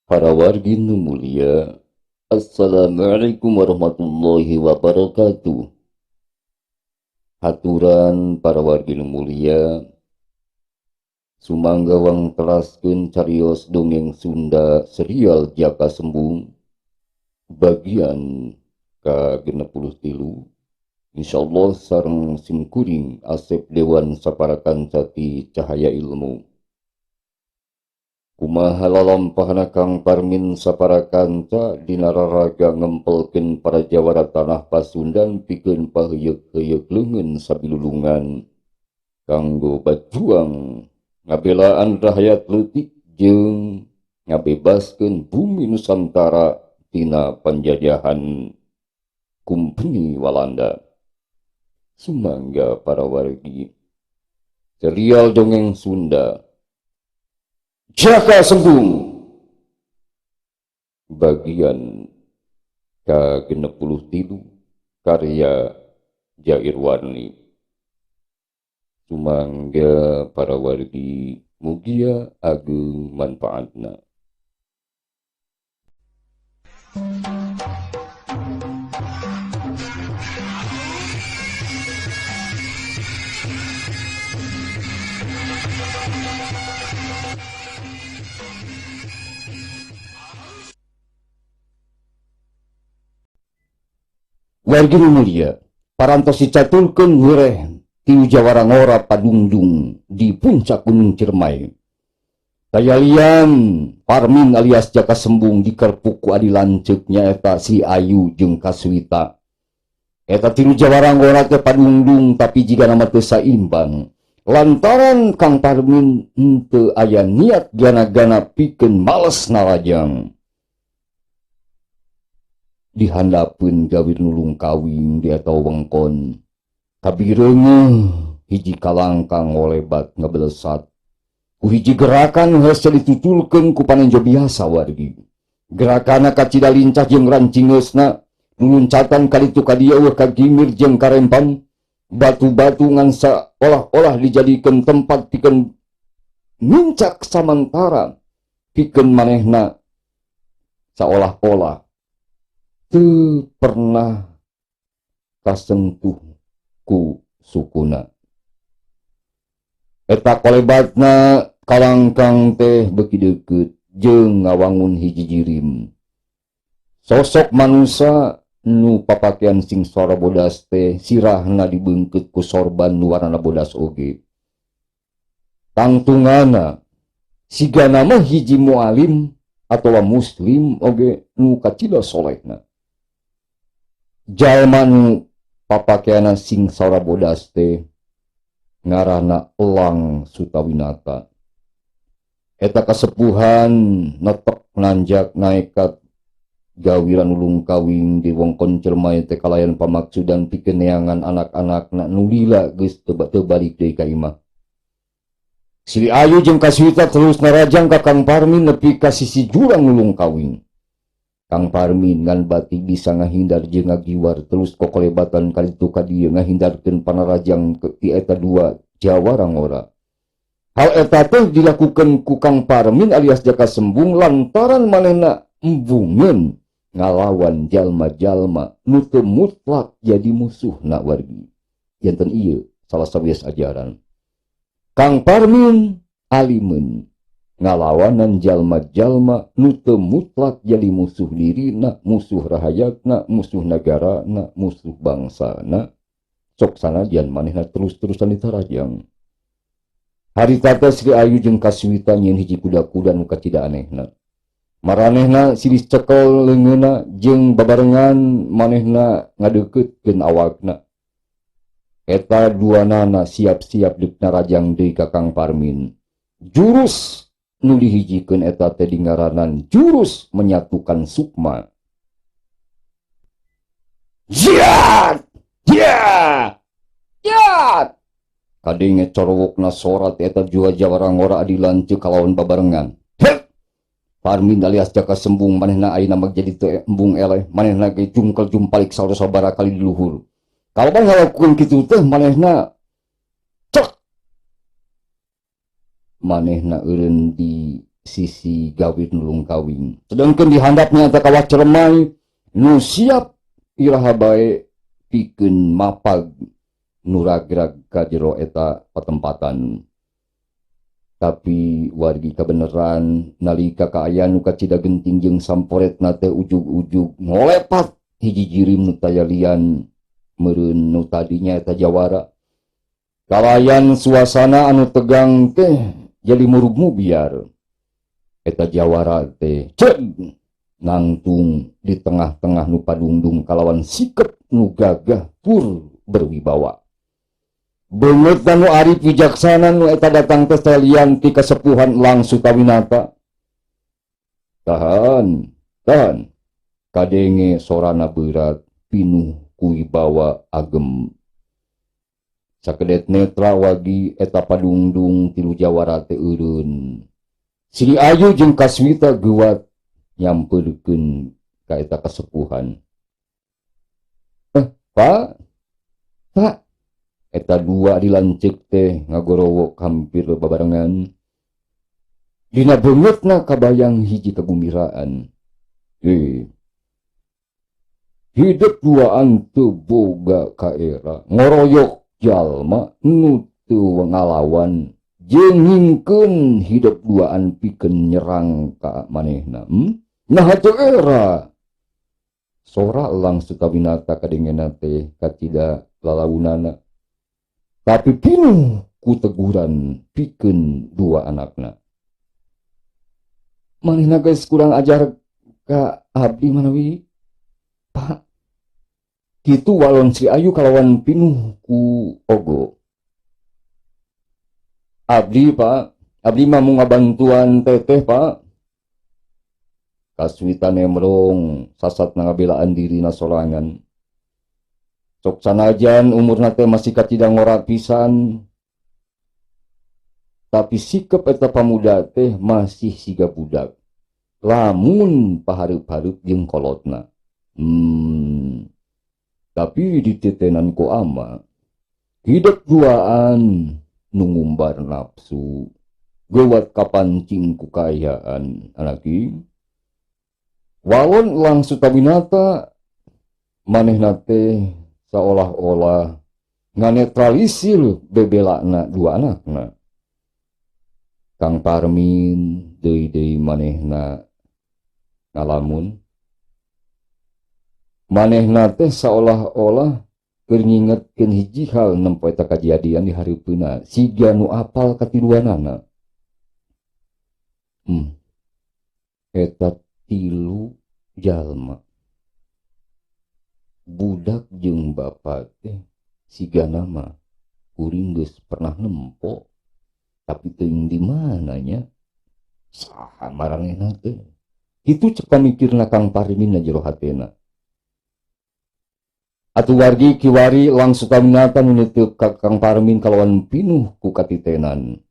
Para wargi nu mulia, Assalamualaikum warahmatullahi wabarakatuh. Haturan para wargi nu mulia, sumangga wangtelaskeun carios dongeng Sunda serial Jaka Sembung bagian ka-63. Insyaallah sareng simkuring Asep Dewan saparakanca ti Cahaya Ilmu. Kumaha lalampahna Kang Parmin saparakanca dina raraga ngempelkeun para jawara tanah Pasundan pikeun paheuyeuk-heuyeuk leungeun sabilulungan kanggo bajuang ngabelaan rahayat leutik jeung ngabebaskeun bumi Nusantara tina panjajahan Kumpeni Walanda. Sumangga para wargi, serial dongeng Sunda Jaka Sembung bagian ka-63 karya Jair Warni. Sumangga para wargi, mugia ageng manfaatna. Wargi nu mulia, parantos dicatulkeun wireh ti jawara ngora padungdung di puncak Gunung Ciremai. Tayalian Parmin alias Jaka Sembung dikerpuk ku adi lanceuk nyaeta Sri Ayu jeung Kaswita. Eta tilu jawara ngora teh padungdung tapi jiga nama teu saimbang. Lantaran Kang Parmin henteu aya niat gana-gana pikeun males narajang. Dihandapeun gawir nulung kawing di eta wengkon. Kabireungeuh hiji kalangkang ngolebat ngebelesat. Ku hiji gerakan hese ditutulkeun ku panenjo biasa wargi. Gerakana kacida lincah jeung rancingeusna, luluncatan kalitu ka dieu eueuh kagimir jeung karempan. Batu-batu ngan saolah-olah dijadikeun tempat pikeun nincak samantara pikeun manehna saolah-olah teu pernah kasentuh ku sukuna. Eta kolebatna kalangkang teh beuki deukeut jeung ngawangun hiji jirim. Sosok manusa nu papakean sing sora bodas teh sirahna dibeungkeut ku sorban nu warnana bodas oge. Tangtungana sigana mah hiji mualim atawa muslim oge nu kacida solehna. Jalma nu papakeanna sing sora bodas teh ngaranna Elang Sutawinata. Eta kasepuhan netek nanjak naek ka gawiran nulung kawing di wongkon Ciremai teh kalayan pamaksudan pikeun neangan anak-anakna nu lila geus teu balik deui ka imah. Sri Ayu jeung Kaswita terus narajang ka Kang Parmin nepi ka sisi jurang nulung kawing. Kang Parmin ngan bati bisa ngahindar jeung ngagiwar terus kokolebatan kalitu ka dieu ngahindarkeun panarajang ti eta dua jawara ngora. Hal eta teh dilakukeun ku Kang Parmin alias Jaka Sembung lantaran manehna embungeun ngalawan jalma-jalma nu teu mutlak jadi musuhna wargi. Janten ieu salah sawios ajaran. Kang Parmin alimeun ngalawanan jalma-jalma nu teu mutlak jadi musuh dirina, musuh rahayatna, musuh nagarana, musuh bangsana. Sok sanajan manehna terus-terusan ditarajang. Harita teh Sri Ayu jeung Kaswita nyieun hiji kuda-kuda nu kacida anehna. Maranehna silih cekel leungeunna jeung babarengan manehna ngadeukeutkeun awakna. Eta duanana siap-siap deuk narajang deui ka Kang Parmin. Jurus nu dihijikeun eta teh dingaranan jurus menyatukan sukma. Jiat! Jiat! Jiat! Kadenge corowokna sorat eta jua jawara ngora adi lanceuk kalawan babarengan. Hek! Parmin alias Jaka Sembung manehna ayeuna mah jadi teu embung eleh, manehna ge jungkel jumpalik saur-sabaraha kali di luhur. Kalawan ngalakukeun kitu teh manehna cek. Manehna eureun di sisi gawir nulung kawing. Sedangkan di handapnya eta kawah ceremai nu siap iraha bae pikeun mapag nu ragrag ka jero eta patempatan. Tapi wargi kabeneran nalika kaayaan nu kacida genting jeung samporetna teh ujug-ujug ngolepat hiji jirim nu taya lian meureun nu tadinya eta jawara. Kalayan suasana anu tegang teh jadi murugmu biar eta jawara teh ceg nangtung di tengah-tengah nu padungdung kalawan sikep nu gagah tur berwibawa. Beungeut nu arif wijaksana nu eta datang teh lian ti kasepuhan Elang Sutawinata. Tahan, tahan. Kadenge sorana berat pinuh kuwibawa agem. Sakedet netra wagi eta padungdung tilu jawara teh eureun. Sri Ayu jeung Kaswita geuwat nyampeurkeun ka eta kasepuhan. Pak, Pak. Eta dua dilanceuk teh ngagorowok hampir babarengan. Dina beungeutna kabayang hiji kagumiraan. Hidup duaan teu boga kaera, ngoroyok jalma nu teu ngalawan jeung ngingkeun hidup duaan pikeun nyerang ka manehna. Nah teu era. Sora Elang Sutawinata kadengena teh kacida lalaunana. Tapi pinuh ku teguran pikeun dua anakna. Manehna geus kurang ajar ka abdi manawi, Pak. Kitu walon Sri Ayu kalawan pinuh ku ogo. Abdi, Pak, abdi mah mung ngabantuan teteh, Pak. Kaswita nemrong sasat ngabelaan dirina sorangan. Sok sanajan umurna teh masih kacida ngora pisan, tapi sikep eta pamuda teh masih siga budak. Lamun pahareup-hareup jeung kolotna. Tapi dititenan ku ama, hidup duaan nu ngumbar nafsu, geuwat kapancing ku kaayaan anaki. Walon Elang Sutawinata manehna teh seolah-olah nganetralisir bebelana dua anakna. Kang Parmin deui-deui manehna ngalamun. Manehna teh seolah-olah keur ngingetkeun hiji hal nempo eta kajadian di hareupeunna siga nu apal katiluanana. Eta tilu jalma. Budak jeung bapa teh sigana mah kuring geus pernah nempo tapi teuing di mana nya saha maranehna teh. Kitu cek pamikirna Kang Parmin na jero hatena. Atuh wargi kiwari Elang Sutawinata nu neuteuk ka Kang Parmin kalawan pinuh ku katitenan.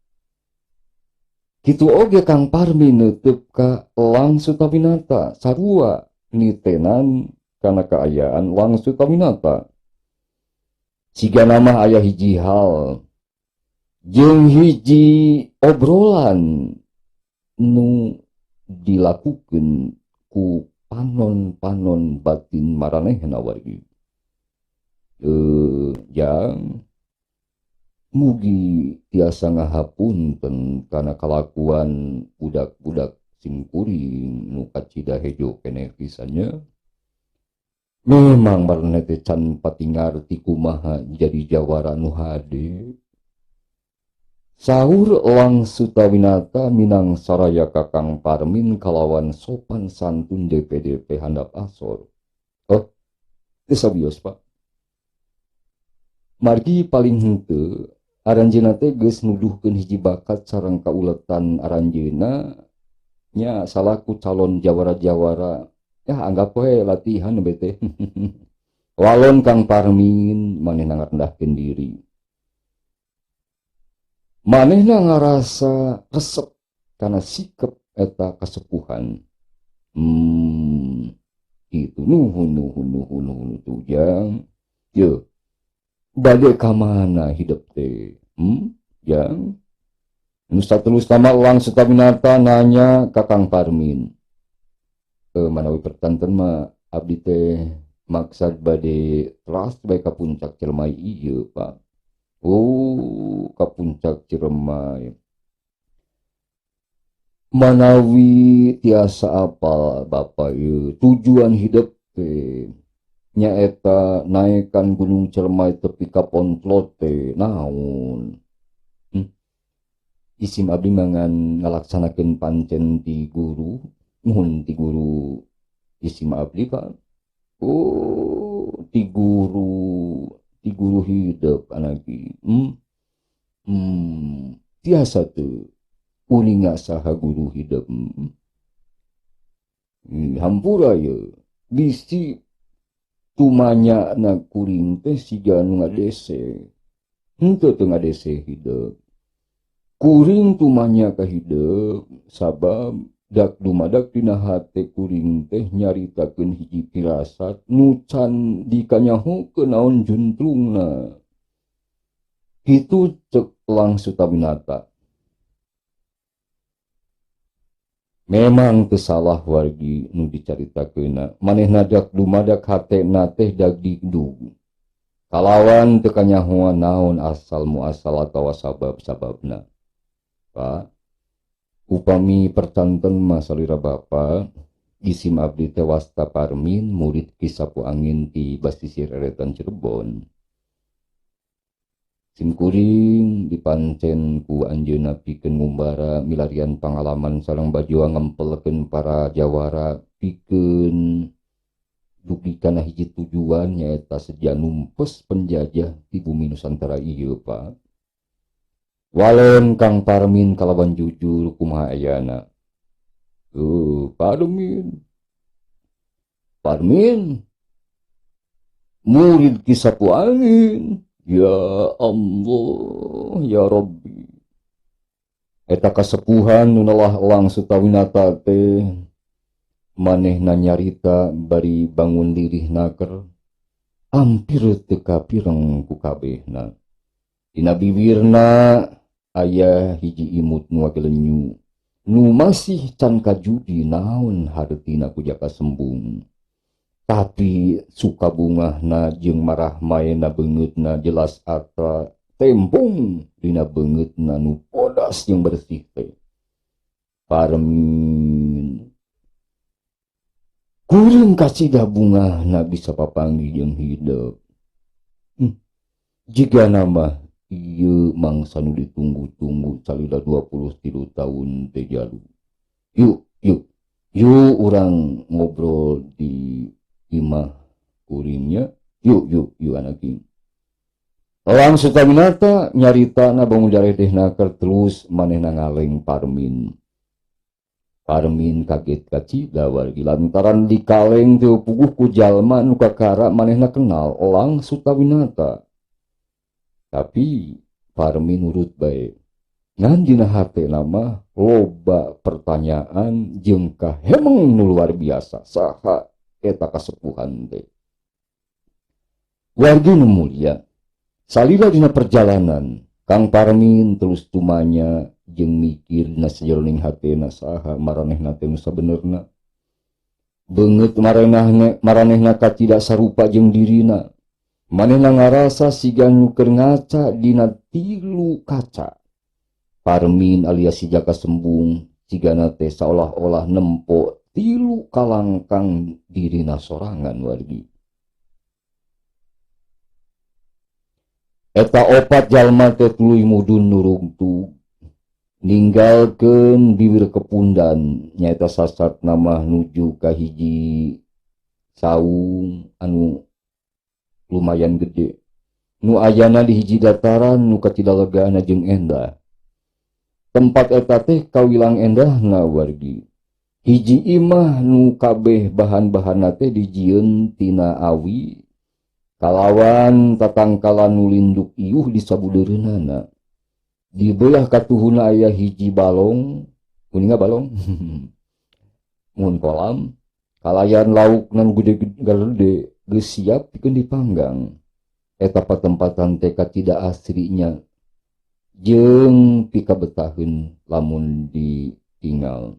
Kitu oge Kang Parmin neuteuk ka Elang Sutawinata sarua nitenan kana kaayaan Elang Sutawinata. Sigana mah aya hiji hal jeung hiji obrolan nu dilakukeun ku panon-panon batin maranehna wargi. Jang mugi tiasa ngahapunten kana kalakuan budak-budak simkuring nu kacida hejo keneh pisannya. Memang maraneh teh can pati ngarti kumaha jadi jawara nu hade. Saur Elang Sutawinata minang saraya ka Kang Parmin kalawan sopan santun DPDP handap asor. Oh, teu sabios, Pak. Margi paling henteu aranjeunna teh geus nuduhkeun hiji bakat sareng kauletan aranjeunna nya salaku calon jawara-jawara. Ya anggap we latihan bete. Walon Kang Parmin manehna ngarendahkeun diri. Manehna ngarasa resep kana sikep eta kasepuhan. Itu nuhun nuhun nuhun nuhun tujang. Ye. Bade ka mana hidup teh? Jang. Nu saterusna mah Elang Sutawinata nanya ka Kang Parmin. Manawi pertanten mah abdi teh maksad bade teras bae ka puncak Ciremai ieu, Pak. Oh, ka puncak Ciremai. Manawi tiasa apal Bapak ieu tujuan hidup teh nyaeta naekan Gunung Ciremai tepi ka Pontlot teh naon? Isim abdi mangan ngalaksanakeun pancen ti guru, muhun ti guru isim abdi, Pak. Oh, ti guru hidup anaki. Tiasa teu uninga saha guru hidup. Hampura ye bisi tumanya na kuring teh siga nu ngadese. Henteu teu ngadese hidup. Kuring tumanya ka hidup sabab dak dumadak dina hate kuring teh nyaritakeun hiji pirasat nu can dikanyahokeun naon juntrungna. Kitu cek Elang Sutawinata. Memang teu salah wargi nu dicaritakeunna. Manehna dak dumadak hatena teh dagdikdug. Kalawan teu kanyahoan naon asal muasal atawa sabab-sababna. Pak, upami percanten mah salira bapa, isim abdi teh wasta Parmin, murid Ki Sapu Angin ti Basisir Eretan Cirebon. Simkuring dipancen ku anjeunna pikeun ngumbara milarian pangalaman sareng bajua ngempelkeun para jawara pikeun dugi kana hiji tujuan nyaeta seja numpes penjajah di bumi Nusantara ieu, Pak. Walen Kang Parmin kalawan jujur kumaha ayana. Parmin. Parmin murid Ki Sapu Angin. Ya Allah, ya Rabbi. Eta kasepuhan nu nelah Elang Sutawinata teh manehna nyarita bari bangun lirih naker ampir teu kapireng ku kabehna. Dina bibirna aya hiji imut nu agelenyu nu masih can kajudi naon hartina ku jaka sembung. Tapi suka bungahna jeung marah maena beungeutna jelas atra tembung dina beungeutna nu bodas jeung bersih teh. Parmin kuring kacida bungahna bisa papanggih jeung hidup. Jiga nama ieu mangsa nu ditunggu-tunggu salila 23 tahun teh jalu. Yuk, yuk, yuk urang ngobrol di imah kuringnya. Yuk, yuk, yuk anak ini. Elang Sutawinata nyaritana bangun jareteh naker terus manehna ngaleng Parmin. Parmin kaget kacida wargi lantaran dikaleng teu puguh ku jalma nu kakara manehna kenal Elang Sutawinata. Tapi Parmin nurut bae. Ngan dina hatena mah loba pertanyaan jeung kahemeng nu luar biasa saha eta kasepuhan teh. Wargi nu mulia, salila dina perjalanan Kang Parmin terus tumanya jeung mikir dina sajeroning hatena saha maranehna teh nu sabenerna. Beungeut maranehna kacida sarupa jeung dirina. Manehna ngarasa siga nu keur ngaca dina tilu kaca. Parmin alias si Jaka Sembung cigana teh saolah-olah nempo tilu kalangkang dirina sorangan wargi. Eta opat jalma teh tuluy mudun nurungtug ninggalkeun bibir kepundan nyaeta sasat namah nuju ka hiji saung anu lumayan gede nu ayana di hiji dataran nu kacida legana jeung endah. Tempat eta teh kawilang endahna wargi. Hiji imah nu kabeh bahan-bahanna teh dijieun tina awi kalawan tatangkalan nu linduk iuh di sabudeureunana. Di beulah katuhuna aya hiji balong, kuninga balong. Mun kolam kalayan lauk nu gede geus siap pikeun dipanggang. Eta patempatan teh kacida asrinya jeung pikabetaheun lamun ditinggal.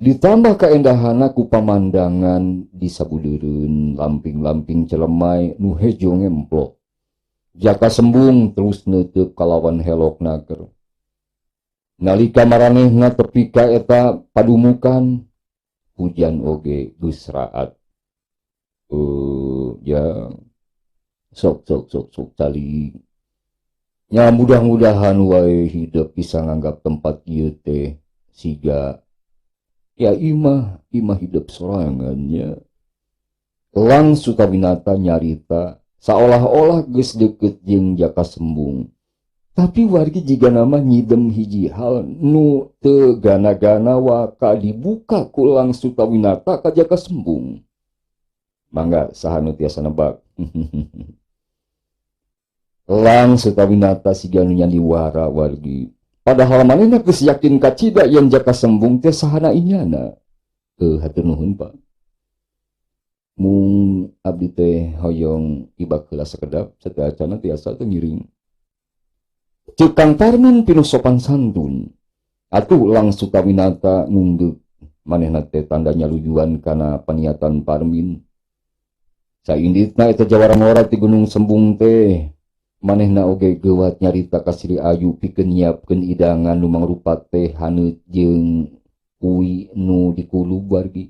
Ditambah kaendahana ku pamandangan di sabudeureun lamping-lamping celemai nu hejo ngemplok. Jaka Sembung terus neuteuk kalawan helok naker. Nalika maranehna tepi ka eta padumukan, hujan oge geus raat. Ya sok sok sok sok calik. Nya mudah-mudahan wae hidup bisa nganggap tempat ieu teh siga ya imah imah hidup sorangannya. Elang Sutawinata nyarita seolah-olah geus deket jeung Jaka Sembung. Tapi wargi jiga nama nyidem hiji hal nu teu gana-gana waka dibuka ku Elang Sutawinata ka Jaka Sembung. Mangga saha nu tiasa nebak. Elang Sutawinata siga nu nyandiwara wargi. Padahal manehna geus yakin kacida yen Jaka Sembung teh sahana inyana. Hatur nuhun Pak. Mung abdi teh hoyong ibak heula sakedap sateuacana tiasa teu ngiring. Ceuk Kang Parmin pinuh sopan santun. Atuh Elang Sutawinata ngundeuk manehna teh tanda nyalujuan kana paniatan Parmin. Sainditna eta jawara ngora ti Gunung Sembung teh manehna oge geuwat nyarita ka Sri Ayu pikeun nyiapkeun idangan nu mangrupa teh haneut jeung kui nu dikulub wargi.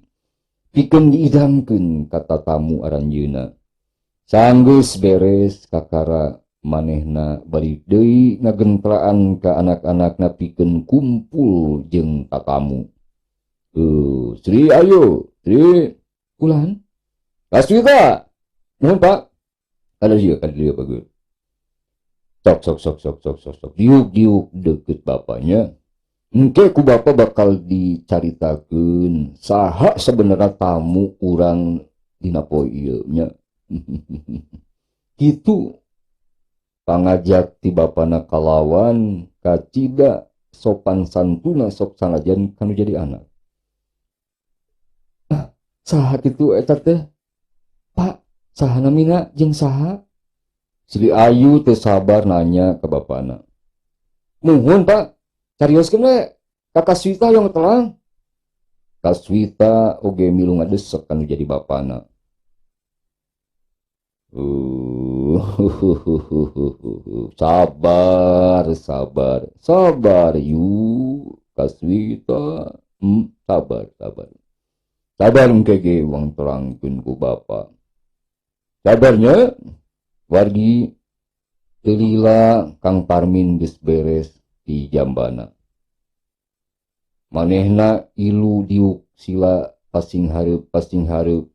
Pikeun diidangkeun ka tatamu aranjeunna. Sanggeus beres kakara manehna balik deui ngagentraan ka anak-anakna pikeun kumpul jeung tatamu. Sri Ayu, Sri ulan. Kaswita. Nuhun Pak. Ada dia bagus. Sok sok sok sok sok sok sok. Diuk diuk deket bapaknya. Engke ku bapa bakal dicaritakeun saha sebenarnya tamu urang dina poe ieu nya. Kitu pangajak ti bapana kalawan kacida sopan santuna sok sanajan kanu jadi anak. Ah, saha kitu eta teh? Pak, saha namina jeung saha? Sri Ayu teu sabar nanya ke bapana. Muhun Pak, carioskeun we ka Kaswita yang terang. Kaswita oge milu ngadesek kanu jadi bapana. Sabar, sabar, sabar yu Kaswita. Sabar, sabar. Sabar engke ge wang terangkeun ku bapa. Sabarnya wargi teu lila Kang Parmin geus beres di jambana. Manehna ilu diuk sila pasing hareup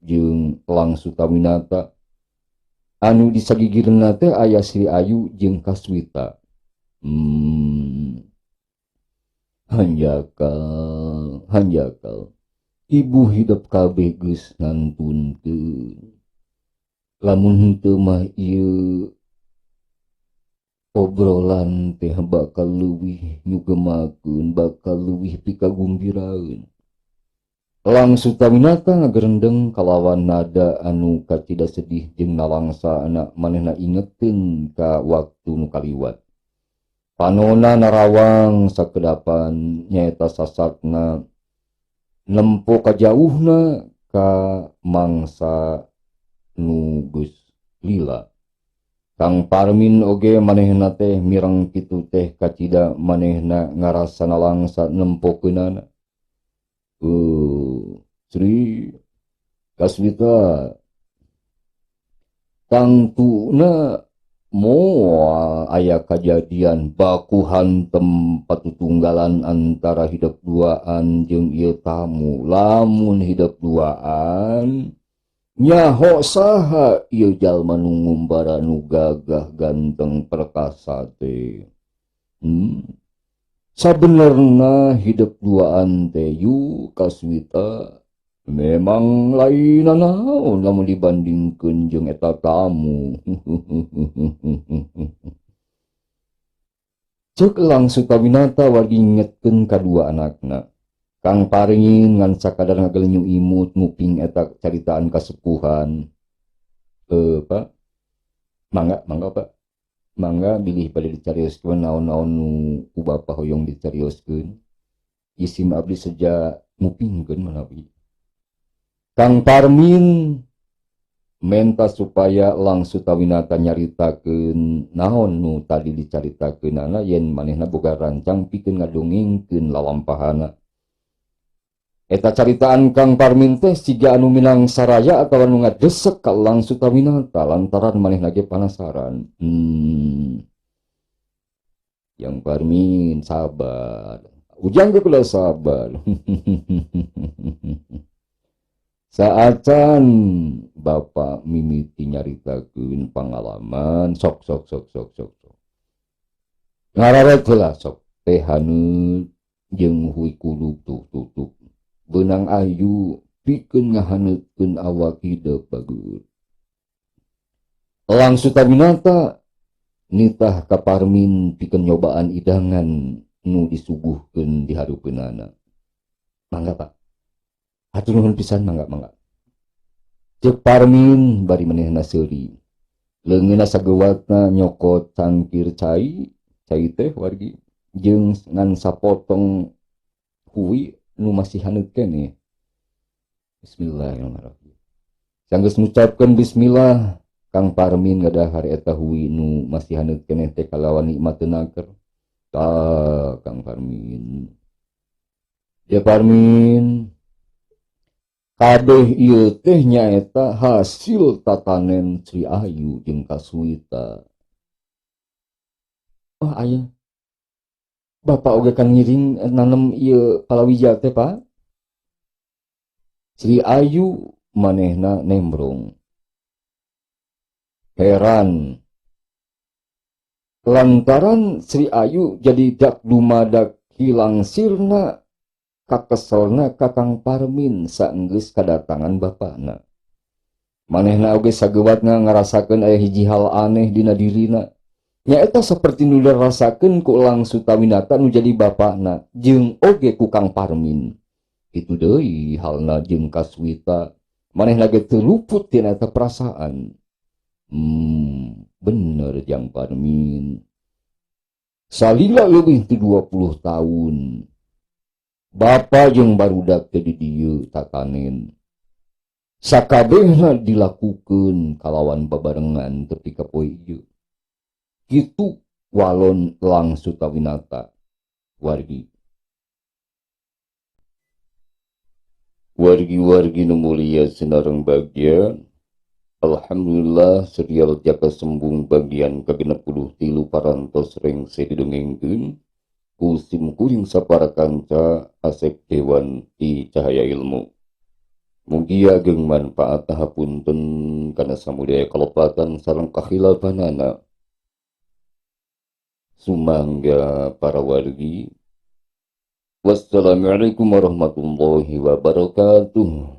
jeung Elang Sutawinata. Anu disagigirna teh aya Sri Ayu jeung Kaswita. Hanjakal, hanjakal. Ibu hidup kabeh geus ngantunkeun. Lamun henteu mah ieu obrolan teh bakal leuwih nyugemakeun, bakal leuwih pikagumbiraeun. Elang Sutawinata ngagerendeng kalawan nada anu kacida sedih jeung nalangsa anak manehna ingeteun ka waktu nu kaliwat. Panona narawang sakedapan nyaeta sasatna nempo kajauhna ka mangsa nu geus lila. Kang Parmin oge manehna teh mireng kitu teh kacida manehna ngarasa nalangsa nempokeunana. Sri Kaswita tangtuna moal aya kajadian baku hantem patutunggalan antara hidup duaan jeung ieu tamu. Lamun hidup duaan nyaho saha ieu jalma nu ngumbara nu gagah ganteng perkasa teh. Sabenerna hidup duaan teh yu Kaswita memang lain naon lamun dibandingkeun jeung eta tamu. Ceuk Elang Sutawinata wargi ngingetkeun kadua anakna. Kang Parmin ngan sakadar ngagelenyu imut nguping eta caritaan kasepuhan. Pak, mangga, mangga Pak. Mangga bilih bade dicarioskeun naon-naon nu ku bapa hoyong dicarioskeun. Isim abdi seja ngupingkeun manawi. Kang Parmin menta supaya Elang Sutawinata nyaritakeun naon nu tadi dicaritakeunana yen manehna boga rancang pikeun ngadongengkeun lalampahana. Eta caritaan Kang Parmin teh siga anu minang saraya atawa nu ngadesek ka Elang Sutawinata lantaran manehna ge panasaran. Yang Parmin sabar. Ujang ge kudu sabar. Saacan Bapak mimiti nyaritakeun pangalaman sok sok sok sok sok sok. Ngararet heula sok teh haneut jeung hui kulub tuh tuh tuh. Benang ayu pikeun ngahaneutkeun awak hidup bagus. Elang Sutawinata nitah ka Parmin pikeun nyobaan idangan nu disuguhkeun di hareupeunana. Mangga Pak. Hatur nuhun pisan mangga mangga. Ceuk Parmin bari manehna seuri. Leungeunna sagewatna nyokot cangkir cai, cai teh wargi jeung ngan sapotong hui nu masih haneut keneh. Bismillahirrahmanirrahim. Sanggeus ngucapkeun bismillah, Kang Parmin ngadahar eta hui nu masih haneut keneh teh kalawan nikmat teu naker. Tah Kang Parmin. Ya Parmin, kabeh ieu teh nyaeta hasil tatanen Sri Ayu jeung Kasuwita. Oh aya. Bapak oge kan ngiring nanem ieu palawija teh Pak. Sri Ayu manehna nembrong. Heran. Lantaran Sri Ayu jadi dak dumadak hilang sirna kakeselna ka Kang Parmin saenggeus kadatangan bapana. Manehna oge sagewatna ngarasakeun aya hiji hal aneh dina dirina. Nyaeta saperti nu dirasakeun ku Elang Sutawinata nu jadi bapana jeung oge ku Kang Parmin. Kitu deui halna jeung Kaswita. Manehna ge teu luput tina eta perasaan. Bener Jang Parmin. Salila leuwih ti 20 tahun. Bapa jeung barudak teh di dieu tatanen. Sakabehna dilakukeun kalawan babarengan tepi ka poe ieu. Kitu walon Elang Sutawinata wargi. Wargi-wargi nu mulia sinareng bagya. Alhamdulillah serial Jaka Sembung bagian ke-63 parantos rengse didongengkeun ku simkuring sapara kanca Asep Dewan ti Cahaya Ilmu. Mugia ageng manfaat hapunten kana samudaya kalepatan sareng kahilapanana. Sumangga para wargi. Wassalamualaikum warahmatullahi wabarakatuh.